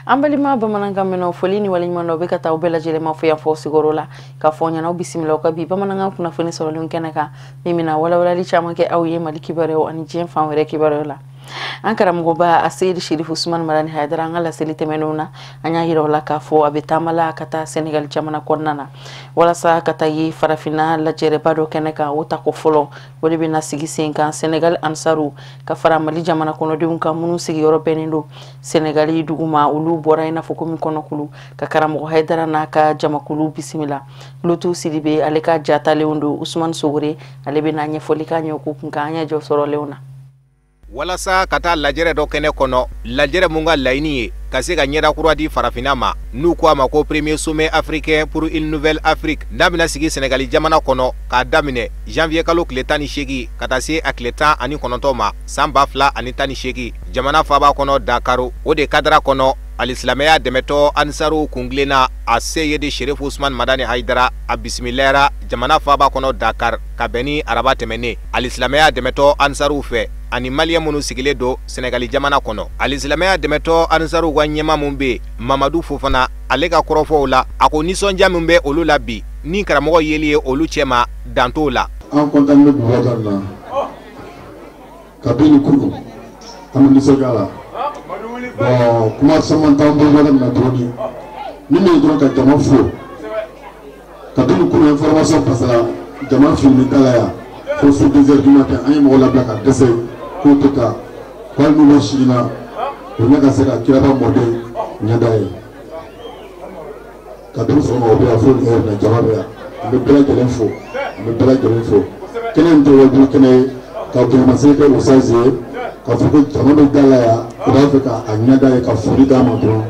An balima bamanankan mɛnnaw, foli ni waleɲuman dɔ bɛ ka taa aw bɛɛ lajɛlen ma fo yan fɔ sigiyɔrɔ la, k'a fɔ ɲɛna bisimila ka bi bamanankan kunnafoni sɔrɔlenw kɛnɛ kan, min bɛna walawalali caman kɛ aw ye Mali kibaruyaw ani diɲɛ fan wɛrɛ kibaruyaw la. An karamɔgɔba Aseyidi Sherifu Usumani Madani Hayidara, an ka laseli tɛmɛnenw na, an y'a yira o la k'a fɔ a bɛ taama la ka taa Senegali jamana kɔnɔna na walasa ka taa ye farafinna lajɛrɛba dɔ kɛnɛ kan. O tako fɔlɔ o de bɛna sigi sen kan Senegali ansaru ka fara Mali jamana kɔnɔdenw kan minnu sigiyɔrɔ bɛnnen don Senegali dugu ma. Olu bɔra i n'a fɔ komi kɔnɔkulu ka karamɔgɔ Hayidara n'a ka jamakulu bisimila. Lutu Sidibe ale ka jatalenw don, Usumani Sogore ale bɛna ɲɛfɔli k'a ɲɛ ko kun kan an ɲɛ jɔ sɔrɔlenw na. Walasa ka taa lajɛrɛ dɔ kɛnɛ kɔnɔ, lajɛrɛ mun ka laɲini ye ka se ka ɲɛda kura di farafinna ma, n'u ko a ma ko premier sommet africain pour une nouvelle Afrique, n'a bɛna sigi Senegali jamana kɔnɔ k'a daminɛ janvier kalo tile 18 ka taa se a tile 19 ma san 2018 jamana faaba kɔnɔ Dakar. O de kadara kɔnɔ, alisilamɛya dɛmɛtɔ ansaru kungilenna Aseyidi Sherifu Usumani Madani Hayidara a bisimilayara jamana faaba kɔnɔ Dakar ka bɛn ni araba tɛmɛnen alisilamɛya dɛmɛtɔ ansaruw fɛ ani maliyɛn minnu sigilen don Senegali jamana kɔnɔ. Alisilamɛya dɛmɛtɔ ansaruw ka ɲɛma mun bɛ yen, Mamadu Fofana, ale ka kɔrɔfɔw la, a ko nisɔndiya min bɛ olu la bi ni karamɔgɔ yeli ye olu cɛma, dan t'o la. An kɔntan bɛ Bubakari na kabini kunun, an bɛ nisɔndiya la. Bon, kuma caman t'an bolo na tuguni, min bɛ dɔrɔn ka jama fo. Kabini kunun information pasera, jama filili da la yan fo su 2 heures du matin, an ye mɔgɔ labila ka dɛsɛ k'o tɛ taa, ko hali n'u bɛ sini na, o ɲɛ ka se ka kiraba mɔden ɲɛda ye. Kabini sɔgɔma o bɛ yan fo nin heure na, jama bɛ yan. An bɛ bɛɛ lajɛlen fo, an bɛ bɛɛ lajɛlen fo. Kɛnɛ in tɛ wajibi kɛnɛ ye ka bonyamasegin kɛ Oustaz ye, k'a fɔ ko jama bɛ da la yan, u b'a fɛ k'a ɲɛda ye ka foli d'a ma dɔrɔn.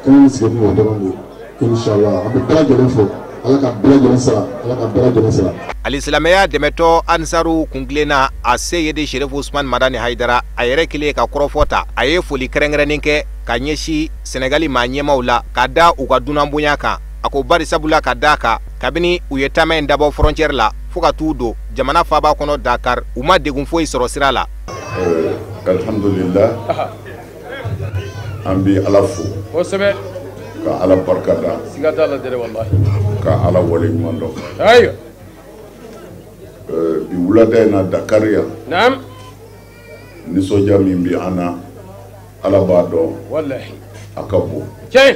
Kɛnɛ in sigi kun o dɔrɔn de ye. Inshallah, an bɛ bɛɛ lajɛlen fo, Ala ka bɛɛ lajɛlen sara, Ala ka bɛɛ lajɛlen sara. Alisilamɛya dɛmɛtɔ ansaru kungilenna Aseyidi Sherifu Usumani Madani Hayidara, a yɛrɛ kelen ka kɔrɔfɔ ta, a ye foli kɛrɛnkɛrɛnnen kɛ ka ɲɛsin Senegali maa ɲɛmaw la ka da u ka dunan bonya kan. A ko bari sabula ka da kan, kabini u ye taama in dabɔ frontière la fo ka t'u don jamana faaba kɔnɔ Dakar, u ma degun foyi sɔrɔ sira la. Alhamdulillah, an bɛ Ala fo. Kosɛbɛ. Ka Ala barika da. Siga t'a la dɛrɛ walahi. Ka Ala waleɲuman dɔn. Ayiwa. Bi wulada in na Dakar yan. Naam. Nisɔndiya min bɛ an na, Ala b'a dɔn. Walahi. A ka bon. Tiɲɛ.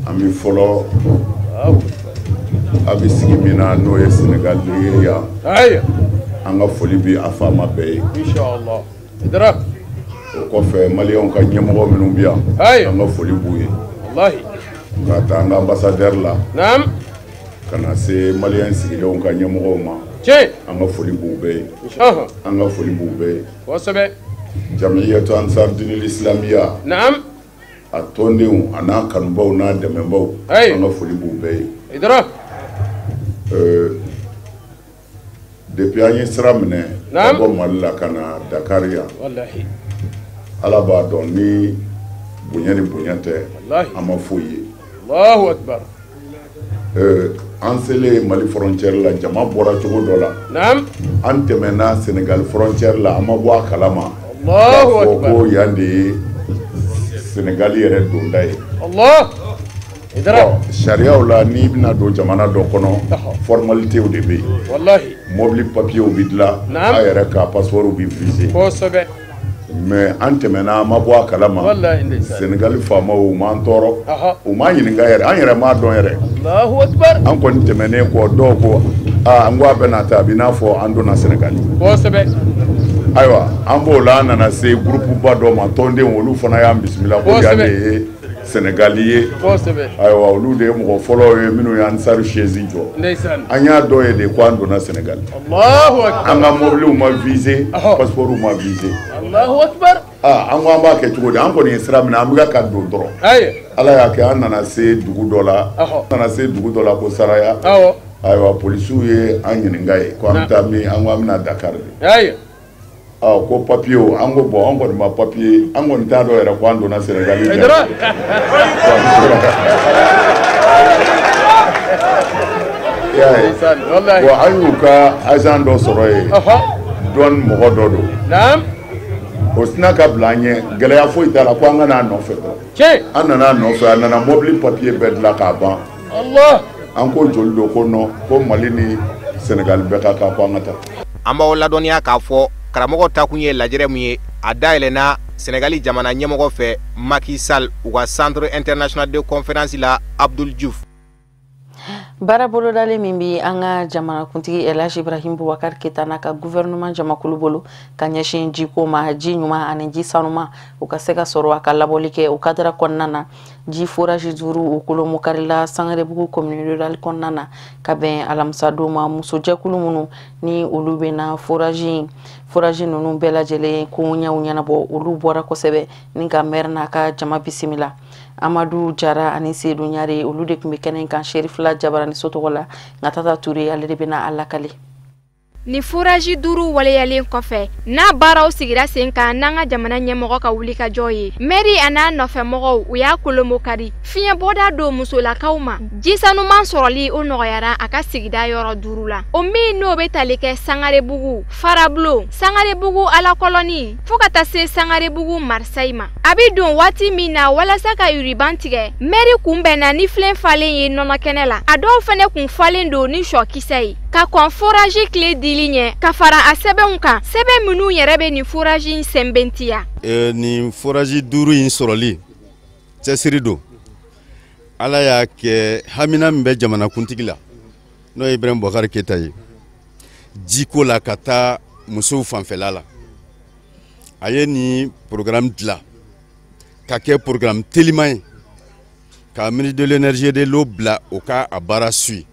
An bɛ fɔlɔ a bɛ sigi min na, n'o ye Senegali ye yan. Ayiwa. An ka foli bɛ a faama bɛɛ ye. Inshallah. Idara. O kɔfɛ, maliyɛnw ka ɲɛmɔgɔ minnu bɛ yan, an ka foli b'u ye. Walahi. Ka taa an ka ambassadeur la. Naam. Ka na se maliyɛn sigilenw ka ɲɛmɔgɔw ma. Tiɲɛ. An ka foli b'u bɛɛ ye. An ka foli b'u bɛɛ ye. Kosɛbɛ. Jamiyatu Ansar Dinil Islamiya. Naam. A tɔndenw a n'a kanubaw n'a dɛmɛbaw. An ka foli b'u bɛɛ ye. Idara. Depuis an ye sira minɛ ka bɔ Mali la ka na Dakar yan. Walahi. Ala b'a dɔn ni bonya ni bonya tɛ, an ma foyi ye. Allahu akbar. An selen Mali frontière la, jama bɔra cogo dɔ la. Naam. An tɛmɛna Senegal frontière la, an ma bɔ a kalama. Allahu akbar. Ko yan de ye Senegal yɛrɛ donda ye. Allah. Bon, sariyaw la, n'i bɛna don jamana dɔ kɔnɔ, formalitéw de bɛ yen. Walahi. Mobili papiers bɛ dilan, a yɛrɛ ka passeport bɛ visé. Kosɛbɛ. Mais an tɛmɛna, an ma bɔ a kalama. Senegali faamaw u m'an tɔɔrɔ, u m'an ɲininka yɛrɛ, an yɛrɛ m'a dɔn yɛrɛ. Allahu akbar. An kɔni tɛmɛnen kɔ, dɔw ko aa, an ko a bɛna taa, a bɛ n'a fɔ an donna Senegali. Kosɛbɛ. Ayiwa, an b'o la, an nana se groupe ba dɔ ma, tɔndenw, olu fana y'an bisimila ko yan de ye Senegali ye. Kosɛbɛ. Ayiwa, olu de ye mɔgɔ fɔlɔ ye minnu ye Ansar chaise jɔ. Ndeysaan. An y'a dɔn ye de ko an donna Senegali. Allahu akbar. An ka mobiliw ma visé, passeport ma visé. Allahu akbar. Aa, an ko an b'a kɛ cogo di? An kɔni ye sira minɛ, an bɛ ka don dɔrɔn. Ayi. Ala y'a kɛ, an nana se dugu dɔ la. An nana se dugu dɔ la ko Saraya. Awɔ. Ayiwa, polisiw ye an ɲininka ye ko an bɛ taa min, an ko an bɛna Dakar de. Ayi. Ko papier, an ko bon, an kɔni ma papier, an kɔni t'a dɔn yɛrɛ ko an donna Senegali. Bon, an y'u ka agent dɔ sɔrɔ yen. Douane mɔgɔ dɔ don. Naam. O sina ka bila an ɲɛ, gɛlɛya foyi t'a la, ko an ka n'a nɔfɛ dɔrɔn. An nana a nɔfɛ, a nana mobili papier bɛɛ dilan k'a ban. An ko joli don, ko non, ko Mali ni Senegal bɛɛ ka kan, ko an ka taa. An b'aw ladɔnniya k'a fɔ karamɔgɔ takun ye lajɛrɛ min ye, a dayɛlɛnna Senegali jamana ɲɛmɔgɔ fɛ Macky Sall u ka Centre international de conférence la Abdoul Diouf. Baara bolodalen min bi an ka jamanakuntigi El Hadj Ibrahim Boubacar Keita n'a ka gouvernement jamakulu bolo ka ɲɛsin jiko ma, ji ɲuman ani ji sanuma u ka se ka sɔrɔ a ka labɔli kɛ o kadara kɔnɔna na. Ji forage 5 u kolomokarila Sangarebugu commune rurale kɔnɔna na ka bɛn alamisadon ma. Musojɛkulu minnu ni olu bɛna forage ninnu bɛɛ lajɛlen ko ɲɛw ɲɛnabɔ, olu bɔra kosɛbɛ ni ka maire n'a ka jama bisimila. Amadou Jara ani Seydou Ɲare olu de tun bɛ kɛnɛ kan Serifila Jabarani so tɔgɔ la, nka Tata Ture ale de bɛna a lakale. Ni forage 5 waleyalen kɔfɛ, n'a baaraw sigira sen kan n'an ka jamana ɲɛmɔgɔ ka wulikajɔ ye, mairie a n'a nɔfɛmɔgɔw u y'a kolomokari. Fiɲɛ bɔda don musolakaw ma, ji sanuman sɔrɔli o nɔgɔyara a ka sigida yɔrɔ 5 la. O min n'o bɛ tali kɛ Sangarebugu, Farabulon, Sangarebugu Alakɔlɔni fo ka taa se Sangarebugu Marseille ma. A bɛ don waati min na walasa ka yiriban tigɛ, mairie kunbɛnna ni filen falen ye nɔnɔ kɛnɛ la. A dɔw fɛnɛ kun falen don ni sɔkisɛ ye. Ka kɔn forage tile dili ɲɛ ka fara a sɛbɛnw kan, sɛbɛn minnu yɛrɛ bɛ nin forage in sɛnbɛntiya. Nin forage 5 in sɔrɔli cɛsiri don. Ala y'a kɛ hamina min bɛ jamanakuntigi la, n'o ye Ibrahim Boubacar Keita ye, jiko la ka taa musow fanfɛla la, a ye nin programme dilan ka kɛ programme teliman ye, ka ministre de l'énergie et de l'eau bila o ka a baara suit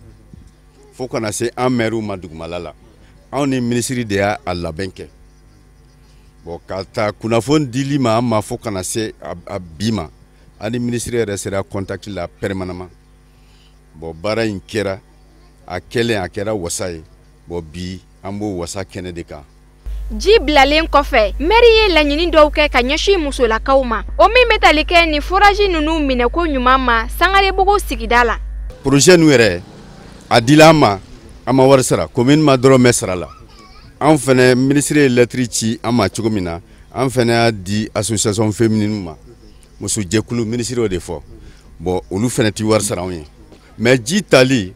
fo kana se an maires ma dugumala la. Anw ni minisiri de y'a labɛn kɛ. Bon, ka taa kunnafoni dili ma an ma fo kana se a bi ma, an ni minisiri yɛrɛ sera contact la permanemment. Bon, baara in kɛra, a kɛlen a kɛra wasa ye. Bon, bi an b'o wasa kɛnɛ de kan. Ji bilalen kɔfɛ, mairie ye laɲini dɔw kɛ ka ɲɛsin musolakaw ma, o min bɛ tali kɛ nin forage ninnu minɛko ɲuman ma Sangarebugu sigida la. Projet ninnu yɛrɛ a dila an ma, an ma wari sara, commune ma dɔrɔmɛ sara la. An fɛnɛ ministre ye lettre ci an ma cogo min na, an fɛnɛ y'a di association féminine ma, musojɛkulu, ministre y'o de fɔ. Bon, olu fɛnɛ ti wari sara anw ye. Mais ji tali,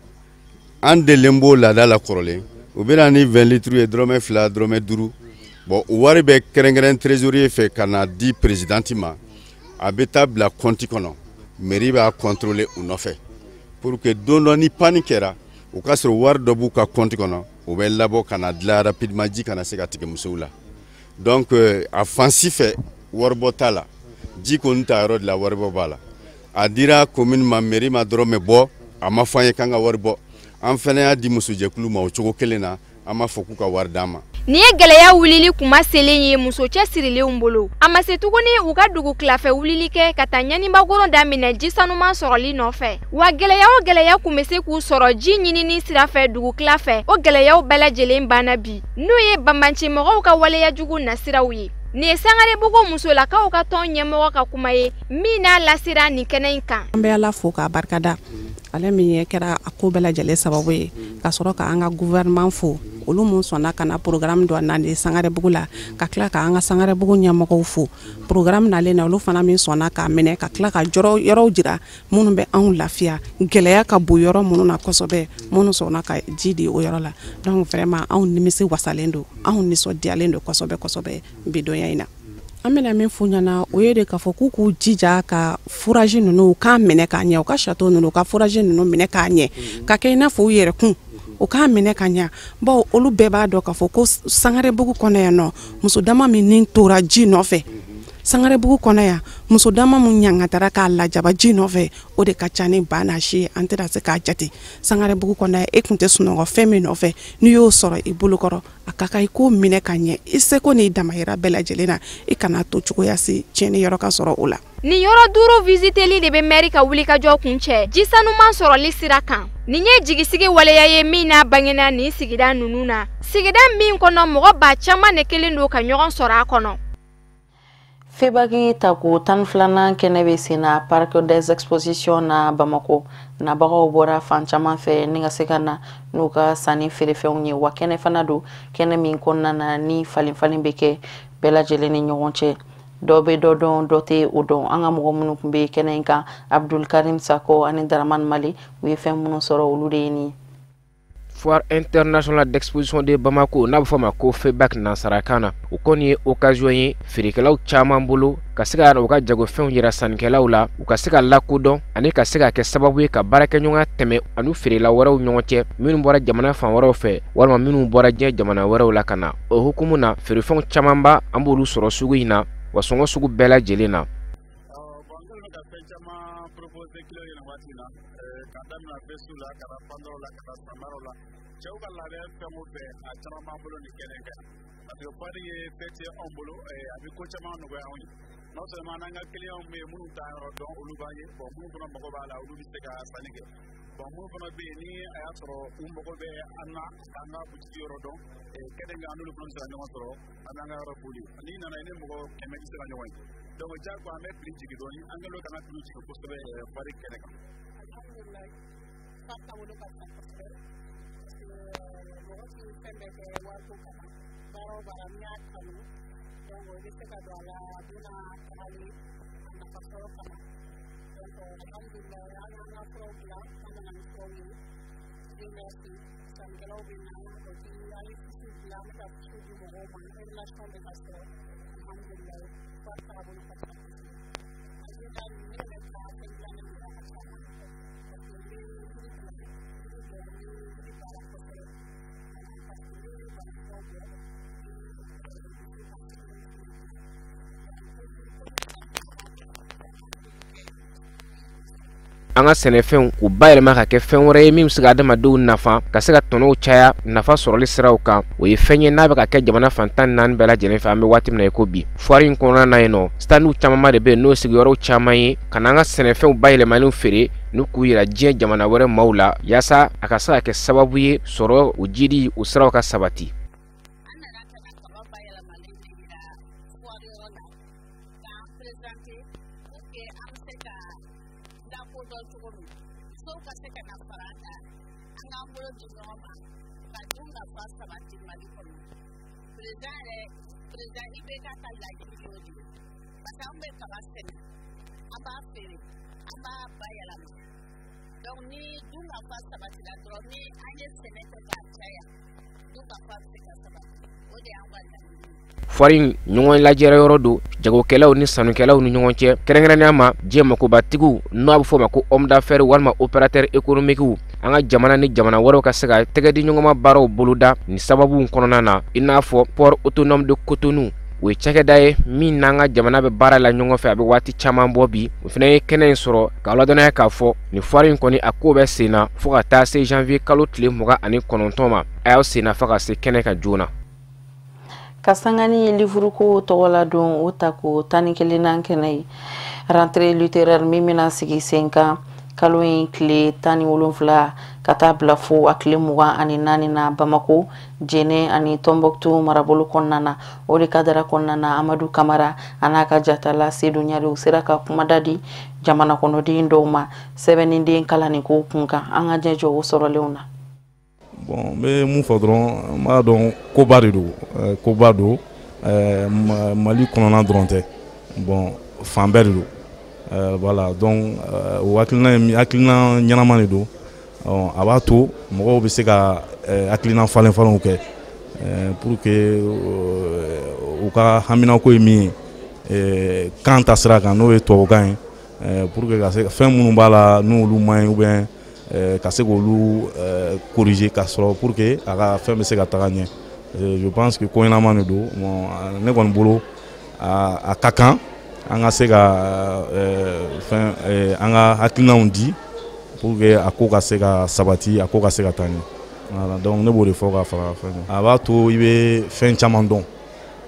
an delilen b'o laada la kɔrɔlen, u bɛ na ni 20 litres ye, dɔrɔmɛ 2, dɔrɔmɛ 5. Bon, o wari bɛ kɛrɛnkɛrɛn trésorier fɛ ka na di présidente ma, a bɛ taa bila compte kɔnɔ, mairie b'a contrôler u nɔfɛ pour que don dɔ ni panne kɛra, o ka sɔrɔ wari dɔ b'u ka compte kɔnɔ, o bɛ labɔ ka na dilan rapidement, ji kana se ka tigɛ musow la. Donc a fan si fɛ waribɔ t'a la, ji kɔni ta yɔrɔ de la waribɔ b'a la. A dira commune ma, mairie ma dɔrɔmɛ bɔ, a ma fɔ an ye k'an ka wari bɔ. An fɛnɛ y'a di musojɛkulu ma o cogo kelen na, an m'a fɔ k'u ka wari d'an ma. Nin ye gɛlɛya wulili kuma selen ye muso cɛsirilenw bolo. A ma se tuguni u ka dugu tilafɛ wulili kɛ ka taa ɲanibagoro daminɛ ji sanuman sɔrɔli nɔfɛ. Wa gɛlɛya o gɛlɛya kun bɛ se k'u sɔrɔ ji ɲinini sira fɛ dugu tila fɛ, o gɛlɛyaw bɛɛ lajɛlen banna bi. N'o ye banbanci mɔgɔw ka waleya jugu nasiraw ye. Nin ye Sangarebugu musolakaw ka tɔn ɲɛmɔgɔ ka kuma ye min n'a lasera nin kɛnɛ in kan. An bɛ Ala fo k'a barikada, ale min ye kɛra a ko bɛɛ lajɛlen sababu ye, ka sɔrɔ k'an ka gouvernement fo, olu mun sɔnna ka na programme dɔ nalen Sangarebugu la, ka tila k'an ka Sangarebugu ɲɛmɔgɔw fo. Programme nalen na, olu fana min sɔnna k'a minɛ ka tila ka yɔrɔw jira minnu bɛ anw lafiya, gɛlɛya ka bon yɔrɔ minnu na kosɛbɛ, minnu sɔnna ka ji di o yɔrɔ la. Donc vraiment anw nimisi wasalen don, anw nisɔndiyalen don kosɛbɛ kosɛbɛ bi donya in na. An bɛna min f'u ɲɛna, o ye de k'a fɔ k'u k'u jija ka forage ninnu u k'a minɛ k'a ɲɛ, u ka château ninnu u ka forage ninnu minɛ k'a ɲɛ, ka kɛ i n'a fɔ u yɛrɛ kun, u k'a minɛ ka ɲɛ. Bawo olu bɛɛ b'a dɔn k'a fɔ ko Sangarebugu kɔnɔ yan nɔ, muso dama min ni tora ji nɔfɛ, Sangarebugu kɔnɔ yan, muso dama min ɲangatara k'a lajaba ji nɔfɛ, o de ka ca ni ba n'a si ye, an tɛna se k'a jate. Sangarebugu kɔnɔ yan, e kun tɛ sunɔgɔ fɛn min nɔfɛ, n'i y'o sɔrɔ i bolokɔrɔ, a ka kan i k'o minɛ ka ɲɛ, i seko n'i damayira bɛɛ lajɛlen na, i kana to cogoya si tiɲɛni yɔrɔ ka sɔrɔ o la. Nin yɔrɔ 5 visiteli de bɛ mairie ka wulikajɔ kun cɛ ji sanuman sɔrɔli sira kan. Nin ye jigisigi waleya ye min n'a bangena nin sigida ninnu na, sigida min kɔnɔ mɔgɔ ba caman de kelen don ka ɲɔgɔn sɔrɔ a kɔnɔ. Febaki tako 12nan kɛnɛ bɛ sen na Parc des Expositions na Bamako. Nabagaw bɔra fan caman fɛ ni ka se ka na n'u ka sanni feerefɛnw ye, wa kɛnɛ fana don, kɛnɛ min kɔnɔna na ni falen falen bɛ kɛ. Bɛɛ lajɛlen ni ɲɔgɔn cɛ. Dɔ bɛ dɔ dɔn, dɔ tɛ o dɔn. An ka mɔgɔ minnu tun bɛ kɛnɛ in kan, Abdul Karim Sako ani Daraman Mali, u ye fɛn minnu sɔrɔ olu de ye nin ye. Foire internationale d'exposition de Bamako, n'a bɛ fɔ a ma ko FEBAK nansarakan na, o kɔni ye occasion ye feerekɛlaw caman bolo ka se ka u ka jagofɛnw yira sannikɛlaw la, u ka se ka lakodɔn ani ka se ka kɛ sababu ye ka baarakɛɲɔgɔnya tɛmɛ ani feerela wɛrɛw ɲɔgɔn cɛ minnu bɔra jamana fan wɛrɛw fɛ walima minnu bɔra diɲɛ jamana wɛrɛw la ka na. O hukumu na, feerefɛnw camanba an b'olu sɔrɔ sugu in na, wa sɔngɔ sugu bɛɛ lajɛlen na. Cɛw ka labɛn fɛn o fɛn a caman b'an bolo nin kɛnɛ kan, parce que foire ye fête ye anw bolo, a bɛ ko caman nɔgɔya anw ye. Non seulement n'an ka clients bɛ yen minnu t'an yɔrɔ dɔn, olu b'an ye, bon minnu fana mago b'a la, olu bɛ se ka sanni kɛ. Bon minnu fana bɛ yen ni a y'a sɔrɔ u mago bɛ an na k'an ka butigi yɔrɔ dɔn, kɛnɛ kan an n'olu fana bɛ se ka ɲɔgɔn sɔrɔ, an b'an ka yɔrɔ boli. N'i nana i ni mɔgɔ 100 bɛ se ka ɲɔgɔn ye. Donc diyagoya an bɛ prix jigin dɔɔnin, an kɛlen don k'an ka prix jigin kosɛbɛ foire kɛnɛ kan. Alhamdulilayi, foire taabolo ka fisa kosɛbɛ. Mɔgɔ ti fɛn bɛɛ kɛ wariko kama, baara o baara n'i y'a kanu, donc i bɛ se ka don a la a donna tagalen a nafa sɔrɔ kama. Donc alhamdulilayi, an y'an ka furaw dilan, an nana ni furaw ye. Dieu merci, sannikɛlaw bɛ na, o ti an ye fisiw dilan, an bɛ ka fisiw di mɔgɔw ma, relation bɛ ka sɔrɔ. Alhamdulilayi, foire taabolo ka fisa kosɛbɛ. Alhamdulilayi, ne yɛrɛ ka fɛn dilannen de y'a caman, parce que n bɛ yiri dilan, yiri bɔ, n bɛ yiri baara kosɛbɛ. Parce que ne bɛ banakisɛw bɔ, An ka sɛnɛfɛnw k'u bayɛlɛma ka kɛ fɛn wɛrɛ ye min bɛ se ka adamadenw nafa, ka se ka tɔnɔw caya nafa sɔrɔli siraw kan, o ye fɛn ye n'a bɛ ka kɛ jamana fan 14 bɛɛ lajɛlen fɛ an bɛ waati min na i ko bi. Foire in kɔnɔna na yen nɔ, standw camanba de bɛ yen n'o sigiyɔrɔ caman ye ka n'an ka sɛnɛfɛnw bayɛlɛmalenw feere n'u k'u yira diɲɛ jamana wɛrɛ maaw la, yaasa a ka se ka kɛ sababu ye sɔrɔ o jidi o siraw ka sabati. An nana ka na kaba bayɛlɛmalen de yira foire yɔrɔ la k'an présenter pour que an bɛ se ka lakodɔn cogo min, musow ka se ka na fara an kan, an k'an bolo di ɲɔgɔn ma ka dun ka fa sabati Mali kɔnɔ. Président yɛrɛ, président IBK ka laɲini y'o de ye, parce que an bɛ kaba sɛnɛ, an b'a feere, an b'a bayɛlɛma. Donc ni dun ka fa sabatira dɔrɔn, ni an ye sɛnɛ kɛ k'a caya, dun ka fa bɛ se ka sabati. O de y'an ka laɲini ye. Foire in ɲɔgɔn lajɛrɛ yɔrɔ don jagokɛlaw ni sannikɛlaw ni ɲɔgɔn cɛ, kɛrɛnkɛrɛnnenya ma diɲɛ makobatigiw n'o a bɛ fɔ o ma ko homme d'affaires walima opérateur économique, an ka jamana ni jamana wɛrɛw ka se ka tɛgɛ di ɲɔgɔnma baaraw boloda nin sababu kɔnɔna na, i n'a fɔ port autonome de Cotonou. O ye cakɛda ye min n'an ka jamana bɛ baara la ɲɔgɔn fɛ a bɛ waati caman bɔ bi. O fana ye kɛnɛ in sɔrɔ k'a ladɔnniya k'a fɔ nin foire in kɔni a ko bɛ sen na fo ka taa se janvier kalo tile 29 ma. A y'aw sen na fo ka se kɛnɛ kan joona. Ka sanga ni livre ko tɔgɔ la don o ta ko 11nan kɛnɛ ye rentrée littéraire min bɛna sigi sen kan kalo in tile 17 ka taa bila fo a tile 24 na Bamako, Jɛnɛ ani Tombouctou marabolo kɔnɔna na. O de kadara kɔnɔna na, Amadu Kamara a n'a ka jatala Seydou Ɲare u sera ka kumada di jamana kɔnɔden dɔw ma sɛbɛnniden kalanniko kun kan. An ka jɛ jɔ o sɔrɔlenw na. Bon, n bɛ mun fɔ dɔrɔn, n b'a dɔn koba de don, koba don, Mali kɔnɔna dɔrɔn tɛ, bon fan bɛɛ de don. Voilà, donc o hakilina ye hakilina ɲɛnama de don. A b'a to mɔgɔw bɛ se ka hakilina falen falenw kɛ pour que u ka haminako ye min ye kan ta sira kan, n'o ye tubabukan ye, pour que ka se fɛn minnu b'a la n'olu man ɲi ou bien ka se k'olu corriger ka sɔrɔ pour que a ka fɛn bɛ se ka taga ɲɛ. Je pense que ko ɲɛnama de don. Bon, ne kɔni bolo a ka kan an ka se ka fɛn an ka hakilinaw di pour que a ko ka se ka sabati, a ko ka se ka taa ɲɛ. Voilà, donc ne b'o de fɔ ka fara fɛn kan. A b'a to i bɛ fɛn caman dɔn,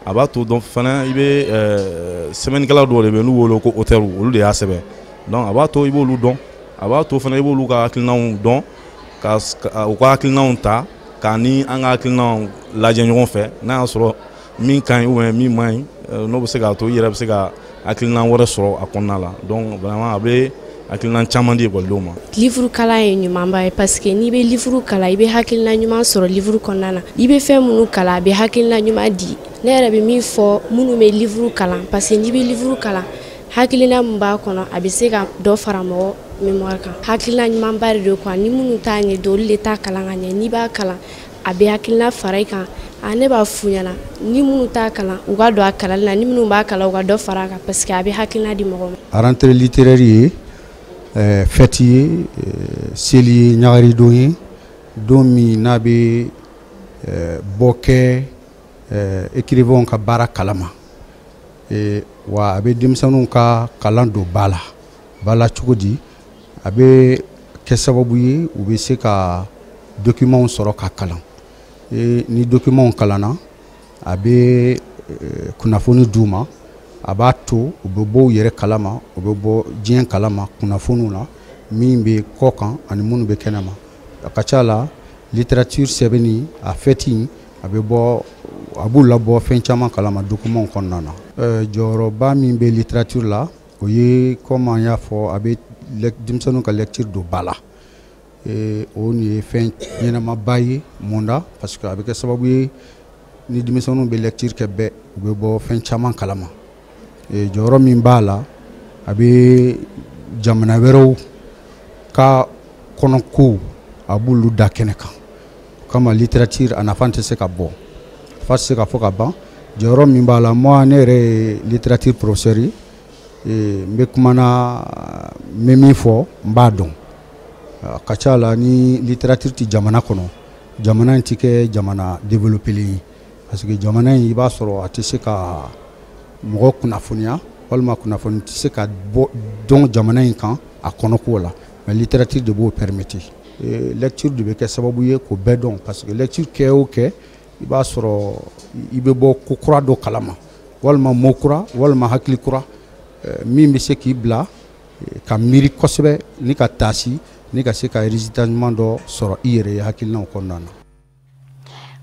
a b'a to dɔn fana i bɛ sɛbɛnnikɛla dɔw de bɛ yen n'u wele ko auteur, olu de y'a sɛbɛn. Donc a b'a to i b'olu dɔn, a b'a to fana i b'olu ka hakilinaw dɔn, ka u ka hakilinaw ta k'a ni an ka hakilinaw lajɛ ɲɔgɔn fɛ, n'a y'a sɔrɔ min ka ɲi ou bien min man ɲi, n'o bɛ se k'a to i yɛrɛ bɛ se ka hakilina wɛrɛ sɔrɔ a kɔnɔna la. Donc vraiment a bɛ hakilina caman di ekɔlidenw ma. Livre kalan ye ɲumanba ye, parce que n'i bɛ livre kalan, i bɛ hakilina ɲuman sɔrɔ livre kɔnɔna na. I bɛ fɛn minnu kalan, a bɛ hakilina ɲuman di Ne yɛrɛ bɛ min fɔ minnu bɛ livre kalan, parce que n'i bɛ livre kalan, hakilina min b'a kɔnɔ, a bɛ se ka dɔ fara mɔgɔ mémoire kan. Hakilina ɲumanba de don quoi, ni minnu t'a ɲɛ dɔn, olu de t'a kalan ka ɲɛ. N'i b'a kalan, a bɛ hakilina fara i kan. A ne b'a f'u ɲɛna, ni minnu t'a kalan, u ka don a kalanni na, ni minnu b'a kalan, u ka dɔ fara a kan, parce que a bɛ hakilina di mɔgɔ ma. Rentrée littéraire ye fête ye, seli ye, ɲagaridon ye, don min n'a bɛ bɔ kɛ écrivain ka baara kalama, wa a bɛ denmisɛnninw ka kalan don ba la. Ba la cogo di? A bɛ kɛ sababu ye u bɛ se ka documentw sɔrɔ ka kalan. Ni documentw kalanna, a bɛ kunnafoni d'u ma, a b'a to u bɛ bɔ u yɛrɛ kalama, u bɛ bɔ diɲɛ kalama kunnafoniw la min bɛ kɔ kan ani minnu bɛ kɛnɛma. A ka ca la, littérature sɛbɛnni a fɛti, a bɛ bɔ, a b'u labɔ fɛn caman kalama documentw kɔnɔna na. Jɔyɔrɔba min bɛ littérature la, o ye comme an y'a fɔ, a bɛ denmisɛnninw ka lecture don ba la. O nin ye fɛn ɲɛnamaba ye. Mun da? Parce que a bɛ kɛ sababu ye, ni denmisɛnninw bɛ lecture kɛ bɛɛ, u bɛ bɔ fɛn caman kalama. Jɔyɔrɔ min b'a la, a bɛ jamana wɛrɛw ka kɔnɔkow, a b'olu da kɛnɛ kan. O kama littérature a nafa tɛ se ka bɔ, fa tɛ se ka fɔ ka ban. Jɔyɔrɔ min b'a la, moi ne yɛrɛ ye littérature professeur ye, n bɛ kumana, n bɛ min fɔ n b'a dɔn. A ka ca la, ni littérature tɛ jamana kɔnɔ, jamana in tɛ kɛ jamana développé ye, parce que jamana in, i b'a sɔrɔ a tɛ se ka mɔgɔ kunnafoniya, walima kunnafoni tɛ se ka bɔ dɔn jamana in kan a kɔnɔko la. Mais littérature de b'o permettre. Lecture de bɛ kɛ sababu ye k'o bɛɛ dɔn, parce que lecture kɛ o kɛ, i b'a sɔrɔ i bɛ bɔ ko kura dɔ kalama, walima mot kura, walima hakili kura min bɛ se k'i bila ka miiri kosɛbɛ, ni ka taasi, ni ka se ka résultat ɲuman dɔ sɔrɔ i yɛrɛ ye hakilinaw kɔnɔna na.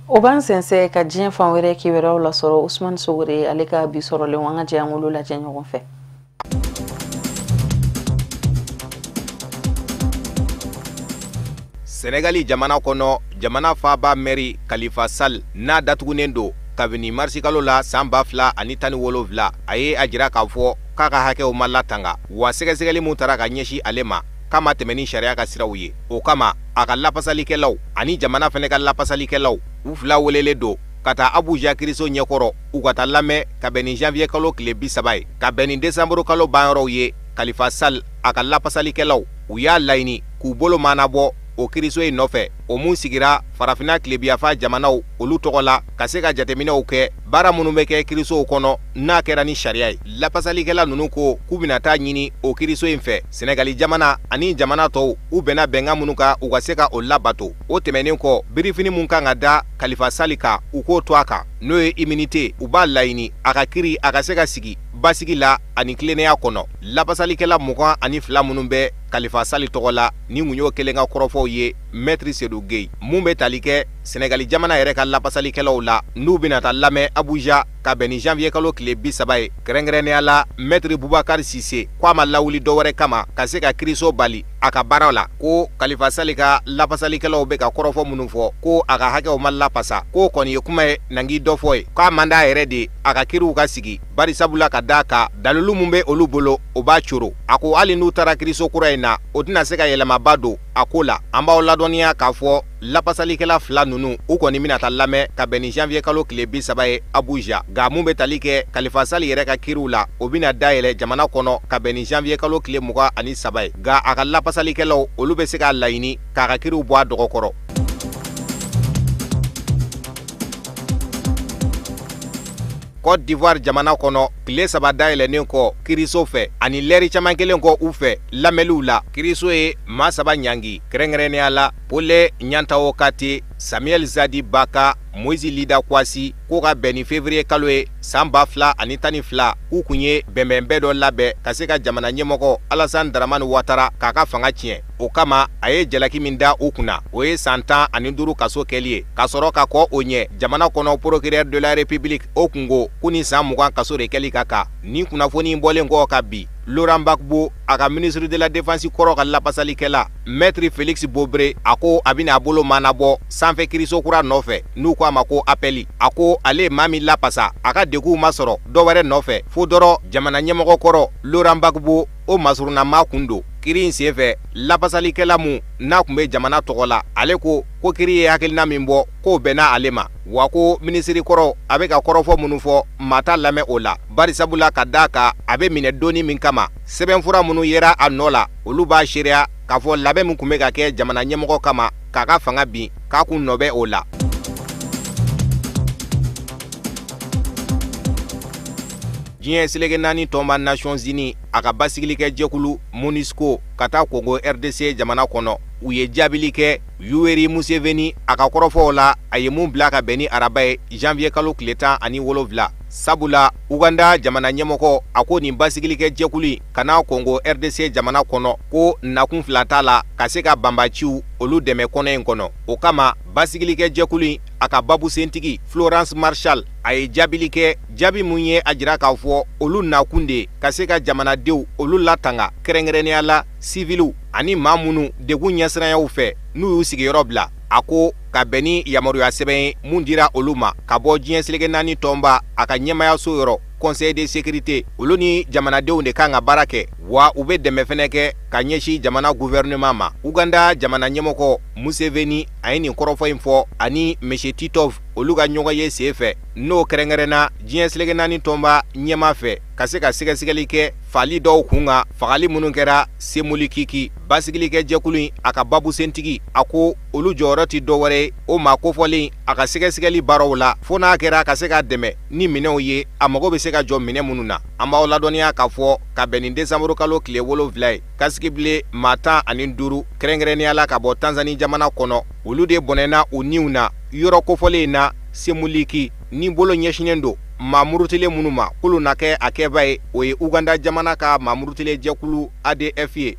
O b'an sɛnsɛn ka diɲɛ fan wɛrɛ kibaruyaw lasɔrɔ. Usumani Sogore ale ka bi sɔrɔlenw, an ka jɛ an k'olu lajɛ ɲɔgɔn fɛ. Senegali jamana kɔnɔ, jamana faaba mɛri Khalifa Sall n'a datugunen don kabini marisikalo la san 2017, a ye a jira k'a fɔ k'a ka hakɛw ma latanga, wa sɛgɛsɛgɛli mun taara ka ɲɛsin ale ma k'a ma tɛmɛ ni sariya ka siraw ye. O kama a ka lapasalikɛlaw ani jamana fɛnɛ ka lapasalikɛlaw, u fila welelen don ka taa Abuja kiriso ɲɛkɔrɔ, u ka taa lamɛn ka bɛn ni janvier kalo tile 30 ye, ka bɛn ni décembre kalo banyɔrɔw ye. Khalifa Sall a ka lapasalikɛlaw, u y'a laɲini k'u bolo manabɔ o kiriso in nɔfɛ, o mun sigira farafinna tilebiyafa jamanaw olu tɔgɔ la, ka se ka jateminɛw kɛ baara minnu bɛ kɛ kirisow kɔnɔ n'a kɛra ni sariya ye. Lapasalikɛla ninnu ko k'u bɛna taa ɲini o kiriso in fɛ, Senegali jamana ani jamana tɔw u bɛnna bɛnkan minnu kan, u ka se ka o labato. O tɛmɛnen kɔ, birifini mun kan ka da Khalifa Sall kan, u k'o to a kan, n'o ye immunité, u b'a laɲini a ka kiri a ka se ka sigi basigi la ani tilennenya kɔnɔ. Lapasalikɛla 22 minnu bɛ Khalifa Sall tɔgɔ la, ni mun y'o kelen ka kɔrɔfɔw ye Maître Seydou Gueye, mun bɛ tali kɛ Senegali jamana yɛrɛ ka lapasalikɛlaw la, n'u bɛna taa lamɛn Abuja ka bɛn ni janvier kalo tile 30 ye. Kɛrɛnkɛrɛnnenya la, Maître Boubacar Cissé ko a ma lawuli dɔwɛrɛ kama ka se ka kiriso bali a ka baara la, ko Khalifa Sall ka lapasalikɛlaw bɛ ka kɔrɔfɔ minnu fɔ ko a ka hakɛw ma lapasa, k'o kɔni ye kuma ye nangi dɔ fɔ ye, k'a man d'a yɛrɛ de a ka kiriw ka sigi, bari sabula ka d'a kan dalilu mun bɛ olu bolo o b'a coro. A ko hali n'u taara kiriso kura in na, o tɛna se ka yɛlɛmaba don a ko la. An b'aw ladɔnniya k'a fɔ lapasalikɛla fila ninnu, u kɔni bɛna taa lamɛn ka bɛn ni janvier kalo tile 30 ye Abuja. Nka mun bɛ tali kɛ Khalifa Sall yɛrɛ ka kiriw la, o bɛna dayɛlɛ jamana kɔnɔ ka bɛn ni janvier kalo tile 23 ye. Nka a ka lapasalikɛlaw olu bɛ se k'a laɲini k'a ka kiriw bɔ a dɔgɔkɔrɔ. Côte d'Ivoire jamana kɔnɔ, tile 3 dayɛlɛnnen kɔ kiriso fɛ ani lɛri caman kelen kɔ u fɛ lamɛnliw la, kiriso ye maa 3 ɲangi, kɛrɛnkɛrɛnnenya la Pole Ɲantawo Kate, Samuel Zadi Baka, Moïse Lida Kwasi, k'o ka bɛn ni février kalo ye san 2012, k'u kun ye bɛnbɛnbɛn dɔ labɛn ka se ka jamana ɲɛmɔgɔ Alassane Dramane Ouattara k'a ka fanga tiɲɛ. O kama a ye jalaki min da u kunna, o ye san 15 kaso kɛli ye, ka sɔrɔ ka kɔ o ɲɛ jamana kɔnɔ procureur de la République o kun ko k'u ni san 20 kaso de kɛli ka kan. Nin kunnafoni bɔlen kɔ ka bi, Laurent Gbagbo a ka ministre de la défense kɔrɔ ka lapasalikɛla maître Félix Bobré a ko a bɛna a bolo manabɔ sanfɛ kiriso kura nɔfɛ n'u ko a ma ko appel. A ko ale ye maa min lapasa a ka degunw ma sɔrɔ dɔ wɛrɛ nɔfɛ fo dɔrɔn jamana ɲɛmɔgɔ kɔrɔ Laurent Gbagbo o masurunna kun don. Kiri in senfɛ lapasalikɛla mun n'a tun bɛ jamana tɔgɔ la ale ko ko kiri ye hakilina min bɔ k'o bɛnna ale ma, wa ko minisiri kɔrɔ a bɛ ka kɔrɔfɔ minnu fɔ maa t'a lamɛn o la, bari sabula ka d'a kan a bɛ minɛ donni min kama sɛbɛnfura minnu yera a nɔ la olu b'a seereya k'a fɔ labɛn min tun bɛ ka kɛ jamana ɲɛmɔgɔ kama k'a ka fanga bin k'a kun nɔ bɛ o la. Diɲɛ seleke naani tɔnba Nations Unies a ka basigilikɛ jɛkulu MONUSCO ka taa Congo RDC jamana kɔnɔ u ye jaabili kɛ Yoweri Museveni a ka kɔrɔfɔw la a ye mun bila ka bɛn ni araba ye janvier kalo tile 17. Sabula Uganda jamana ɲɛmɔgɔ a ko nin basigilikɛ jɛkulu ka na Congo RDC jamana kɔnɔ ko nakun fila t'a la ka se ka banbaciw olu dɛmɛ kɔnɔ in kɔnɔ. O kama basigilikɛ jɛkulu a ka babusentigi Florence Marshall a ye jaabili kɛ jaabi mun ye a jira k'a fɔ olu nakun de ka se ka jamanadenw olu latanga kɛrɛnkɛrɛnnenya la siviliw ani maa minnu degun ɲɛsiranyaw fɛ n'u y'u sigiyɔrɔ bila. A ko ka bɛn ni yamaruya sɛbɛn ye mun dira olu ma ka bɔ diɲɛ seleke naani tɔnba a ka ɲɛmayaso yɔrɔ Conseil de sécurité olu ni jamanadenw de kan ka baara kɛ, wa u bɛ dɛmɛ fɛnɛ kɛ ka ɲɛsin jamana gouvernement ma. Uganda jamana ɲɛmɔgɔ Museveni a ye nin kɔrɔfɔ in fɔ ani Monsieur Titov olu ka ɲɔgɔn ye sen fɛ n'o kɛrɛnkɛrɛnna diɲɛ seleke naani tɔnba ɲɛma fɛ ka se ka sɛgɛsɛgɛli kɛ fali dɔw kun kan fagali minnu kɛra Semulikiki. Basigilikɛ jɛkulu in a ka babusentigi a ko olu jɔyɔrɔ tɛ dɔwɛrɛ ye o maa kofɔlen a ka sɛgɛsɛgɛli baaraw la fo n'a kɛra ka se ka dɛmɛ ni minɛnw ye a mago bɛ se ka jɔ minɛn minnu na. An b'aw ladɔnniya k'a fɔ ka bɛn ni décembre kalo tile 7 ye kasigibilen maa 15 kɛrɛnkɛrɛnnenya la ka bɔ Tanzanie jamana kɔnɔ olu de bɔnɛna u niw na yɔrɔ kofɔlen in na Semuliki ni bolo ɲɛsinnen don maa murutilen minnu ma k'olu na kɛ a kɛba ye o ye Uganda jamana ka maa murutilen jɛkulu ADF ye.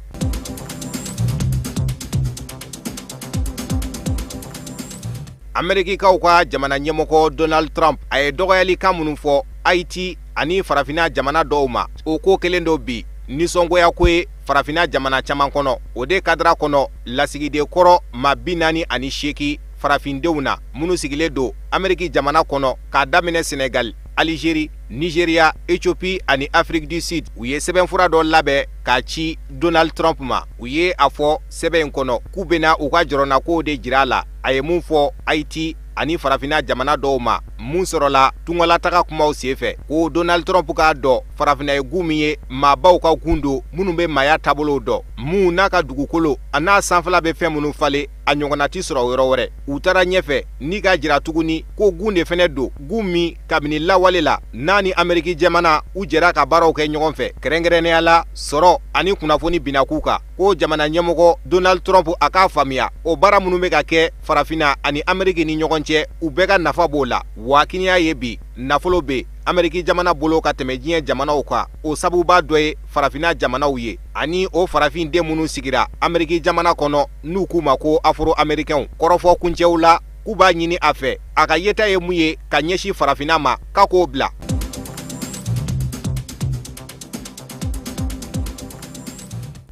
Amerikikaw ka jamana ɲɛmɔgɔ Donald Trump a ye dɔgɔyalikan minnu fɔ Haiti ani farafinna jamana dɔw ma o ko kelen dɔ bi nisɔngoya ko ye farafinna jamana caman kɔnɔ. O de kadira kɔnɔ lasigiden kɔrɔ maa 48 farafindenw na minnu sigilen don Ameriki jamana kɔnɔ k'a daminɛ Senegal, Algérie, Nigeria, Ethiopie ani Afrique du Sud u ye sɛbɛnfura dɔ labɛn k'a ci Donald Trump ma. U ye a fɔ sɛbɛn in kɔnɔ k'u bɛna u ka jɔrɔnako de jira a la a ye mun fɔ Haiti ani farafinna jamana dɔw ma mun sɔrɔla tungalataga kumaw senfɛ ko Donald Trump k'a dɔn farafinna ye gun min ye maabaw ka gun don minnu bɛ maaya taabolow dɔn mun n'a ka dugukolo a n'a sanfɛla bɛ fɛn minnu falen a ɲɔgɔnna ti sɔrɔ yɔrɔ wɛrɛ. U taara ɲɛfɛ ni k'a jira tuguni ko gun de fɛnɛ don gun min kabini lawale la n'a ni Ameriki jamana u jɛra ka baaraw kɛ ɲɔgɔn fɛ kɛrɛnkɛrɛnnenya la sɔrɔ ani kunnafoni binnaku kan ko jamana ɲɛmɔgɔ Donald Trump a k'a faamuya o baara minnu bɛ ka kɛ farafinna ani Ameriki ni ɲɔgɔn cɛ u bɛɛ ka nafa b'o la. Wa kini y'a ye bi nafolo bɛ Ameriki jamana bolo ka tɛmɛ diɲɛ jamanaw kan o sababuba dɔ ye farafinna jamanaw ye ani o farafinden minnu sigira Ameriki jamana kɔnɔ n'u k'u ma ko afro-américains. Kɔrɔfɔ kuncɛw la k'u b'a ɲini a fɛ a ka yeta ye mun ye ka ɲɛsin farafinna ma k'a k'o bila.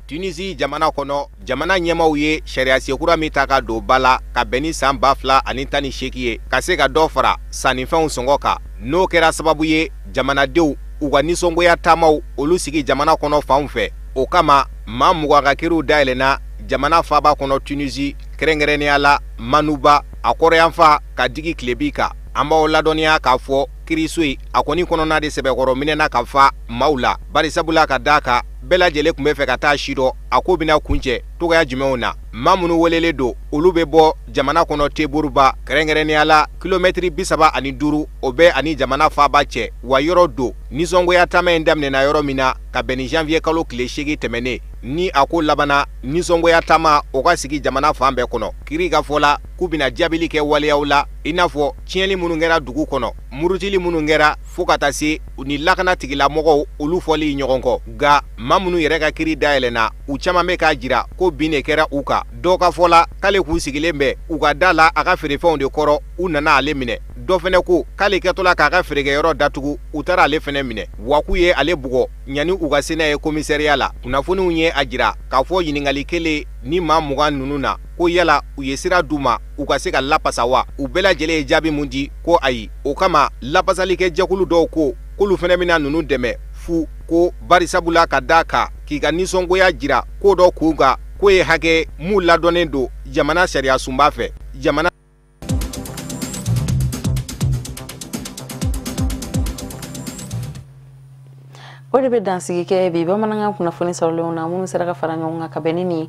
Tunisie jamana kɔnɔ jamana ɲɛmaw ye sariya kura min ta ka don ba la ka bɛn ni san 2018 ye ka se ka dɔ fara sannifɛnw sɔngɔ kan n'o kɛra sababu ye jamanadenw u ka nisɔngoya taamaw olu sigi jamana kɔnɔ fanw fɛ. O kama maa 20 ka kiriw dayɛlɛnna jamana faaba kɔnɔ Tunisie kɛrɛnkɛrɛnnenya la Manuba a kɔrɔyanfa ka digi tilebi kan. An b'aw ladɔnniya k'a fɔ kiriso in a kɔni kɔnɔna de sɛbɛkɔrɔ minɛna ka fa maaw la bari sabula ka d'a kan bɛɛ lajɛlen tun bɛ fɛ ka taa si dɔn a ko bɛna kuncɛ togoya jumɛnw na. Maa minnu welelen don olu bɛ bɔ jamana kɔnɔ Teburuba kɛrɛnkɛrɛnnenya la kilomɛtiri 35 o bɛ ani jamana faaba cɛ wa yɔrɔ don nisɔngoya taama in daminɛna yɔrɔ min na ka bɛn ni janvier kalo tile 8 tɛmɛnen ni a ko labanna nisɔngoya taama o ka sigi jamana fan bɛɛ kɔnɔ. Kiri ka fɔ la k'u bɛna jaabili kɛ waleyaw la i n'a fɔ tiɲɛni minnu kɛra dugu kɔnɔ murutili minnu kɛra fo ka taa se u ni lakana tigilamɔgɔw olu fɔli ɲɔgɔn kɔ. Nka maa minnu yɛrɛ ka kiri dayɛlɛnna u caman bɛ k'a jira ko bin de kɛra u kan. Dɔw ka fɔ la k'ale k'u sigilen bɛ u ka da la a ka feerefɛnw de kɔrɔ u nana ale minɛ. Dɔ fɛnɛ ko k'ale kɛtɔla k'a ka feerekɛyɔrɔ datugu, u taara ale fɛnɛ minɛ, wa k'u ye ale bugɔ ɲani u ka se n'a ye komisariya la. Kunnafoniw ye a jira k'a fɔ ɲininkali kelen ni maa 20 ninnu na ko yala u ye sira d'u ma u ka se ka lapasa wa, u bɛɛ lajɛlen ye jaabi mun di ko ayi. O kama lapasalikɛ jɛkulu dɔw ko k'olu fɛnɛ bɛna ninnu dɛmɛ fu, ko barisabula ka d'a kan k'i ka nisɔngoya jira ko dɔ kun kan k'o ye hakɛ mun ladɔnnen don jamana sariya sunba fɛ. Jamana o de bɛ dansigi kɛ bi bamanankan kunnafoni sɔrɔlenw na minnu sera ka fara ɲɔgɔn kan ka bɛn ni nin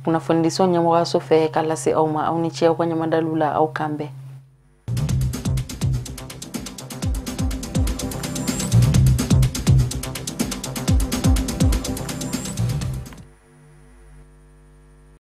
kunnafonidiso ɲɛmɔgɔyaso fɛ ka lase aw ma. Aw ni ce aw ka ɲamadaliw la, aw kan bɛn.